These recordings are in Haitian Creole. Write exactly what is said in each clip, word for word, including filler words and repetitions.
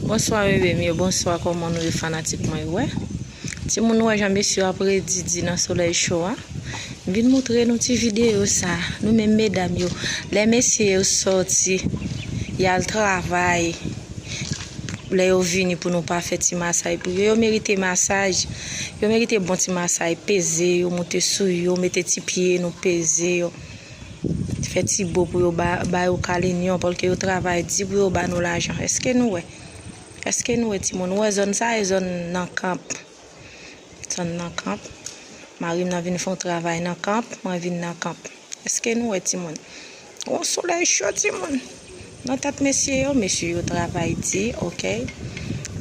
Bonswa bebe m yo, bonswa, kòman nou ye fanatik mwen yo? Wè, timoun, nou wè jan mesye yo ap redi di nan solèy cho a. M vin moutre nou ti videyo sa, nou menm medam yo. Lè mesye yo sòti, y al travay, lè yo vini pou nou pa fè ti masaj pou yo, yo merite masaj. Yo merite bon ti masaj, peze yo, moute sou yo, mete ti pye nou, peze yo. Fè ti bo pou yo ba, ba yo kalenyon, paske yo travay di pou yo ba nou lajan. Èske nou wè? Èske nou wè, timoun? Nou wè zòn sa, e zòn nan kanp. Zòn nan kanp. Mari m nan vin fè yon travay nan kanp, mwen vin nan kanp. Èske nou wè, timoun? Yon solèy cho, timoun. Nan tèt mesye yo, mesye yo travay di, oke?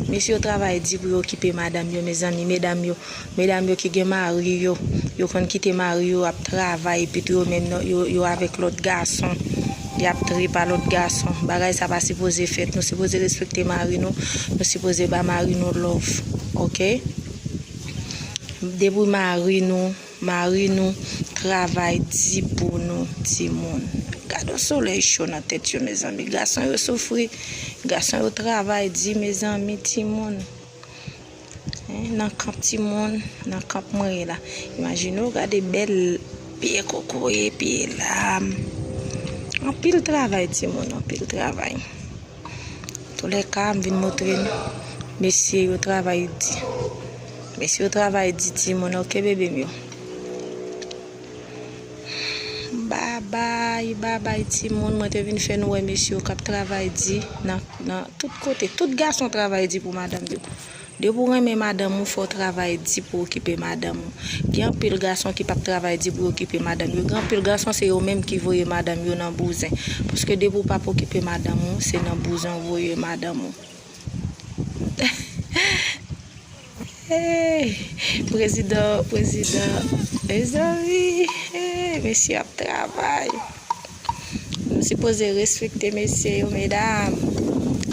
Mesye yo travay di pou yo okipe madanm yo, mezanmi, medam yo, medam yo ki gen mari yo, yo konn kite mari yo ap travay, epi tou yo menm nan, yo, yo avèk lòt gason, y ap trip a lòt gason. Bagay sa pa sipoze fèt. Nou sipoze respekte mari nou, nou sipoze ba mari nou love, oke? Depi mari nou, mari nou travay di pou nou, timoun. Gade yon solèy cho nan tèt yo, mezanmi. Gason yo soufri, gason yo travay di, mezanmi, timoun. Hein, nan kanp timoun, nan kanp mwen ye la. Imajine w gade bèl pye kokoye, pye lam. Anpil travay, timoun, anpil travay. Toulèka, m vin montre nou. Mesye yo travay di. Mesye yo travay di, timoun, oke, bebe m yo. Babay, babay, timoun. Mwen te vin fè nou wè mesye yo k ap travay di nan, nan tout kote. Tout gason travay di pou madanm yo. Depi w renmen madanm ou, fò w travay di pou w okipe madanm ou. Gen anpil gason ki p ap travay di pou yo okipe madanm yo. Gen anpil gason, se yo menm ki voye madanm yo nan bouzen. Paske depi w p ap okipe madanm ou, se nan bouzen w voye madanm ou. Hey, prezidan, prezidan, mezanmi, hey, mesye ap travay. Nou sipoze respekte mesye yo, medam.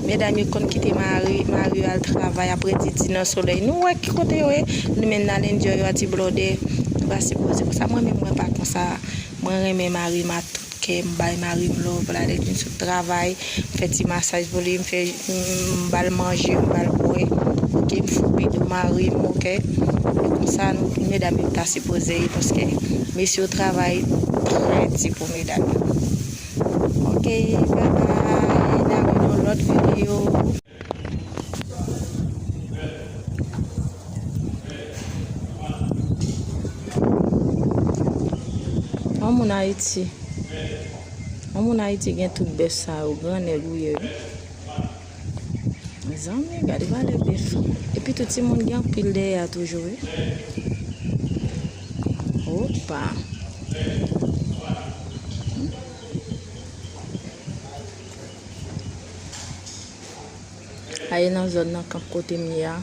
Medam yo konn kite mari, mari yo al travay, apre di di nan solèy. Nou wè ki kote yo ye? Nou menm nan lendjè yo a ti blòdè. Nou pa sipoze konsa. Mwen menm, mwen pa konsa. Mwen renmen mari m a tout kè, m bay mari m love la, lè l vin sot travay, m fè ti masaj pou li, m fè, m ba l manje, m ba l bwè, oke, m fout bidon mari m, oke. Konsa nou, medam yo ta sipoze ye, paske mesye yo travay trè di pou medam yo. Oke, babay, n a wè nan lòt videyo. Yon moun Ayiti. Yon moun Ayiti gen tout bèf sa yo, gran nèg ou ye wi. Mezanmi, gade valè bèf. Epi tout timoun gen anpil dèyè a toujou wi. Opa. A e nan zòn nan kanp kote m ye a.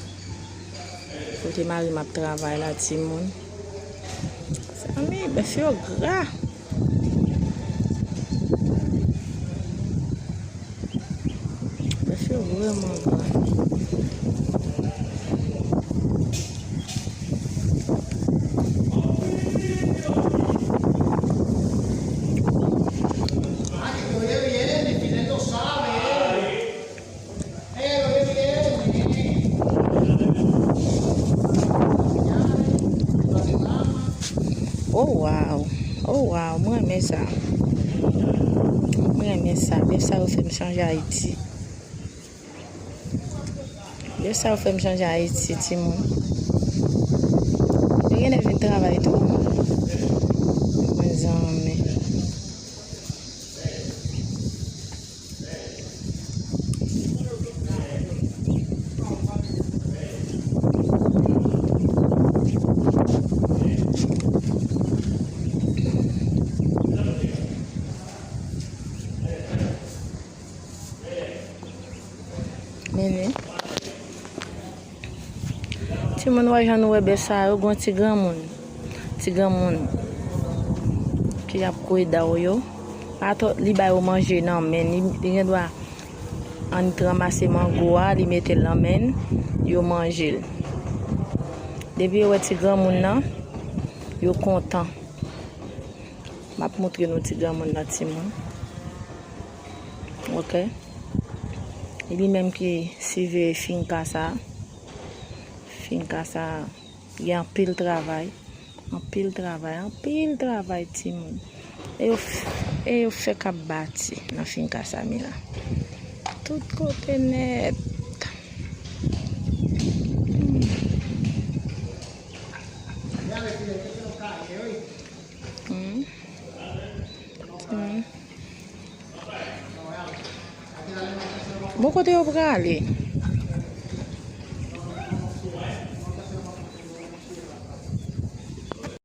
Kote mari m ap travay la, timoun. Zanmi, bèf yo gra. Bèf yo vrèman gra. Oh wow, oh wow, mwen renmen sa. Mwen renmen sa. Bèf sa yo fè m chanje Ayiti. Bèf sa yo fè m chanje Ayiti, timoun. Yo genlè vin travay tou. Mezanmi. Mennen. Timoun, wè jan nou wè bèf sa yo, gon ti granmoun. Ti granmoun ki ap kwe daw yo. Atò, li ba yo manje nan men, li, li gen dwa annik ranmase mango a, li mete l nan men, yo manje l. Depi yo wè ti granmoun nan, yo kontan. M ap montre nou ti granmoun nan, timoun. Oke. Li menm ki siveye finka sa. Finka sa gen anpil travay. Anpil travay, anpil travay timoun. E yo, f- e yo fèk ap bati nan finka sa Mila. Tout kote nèt. Hmm. Hmm. Bon, kote yo prale?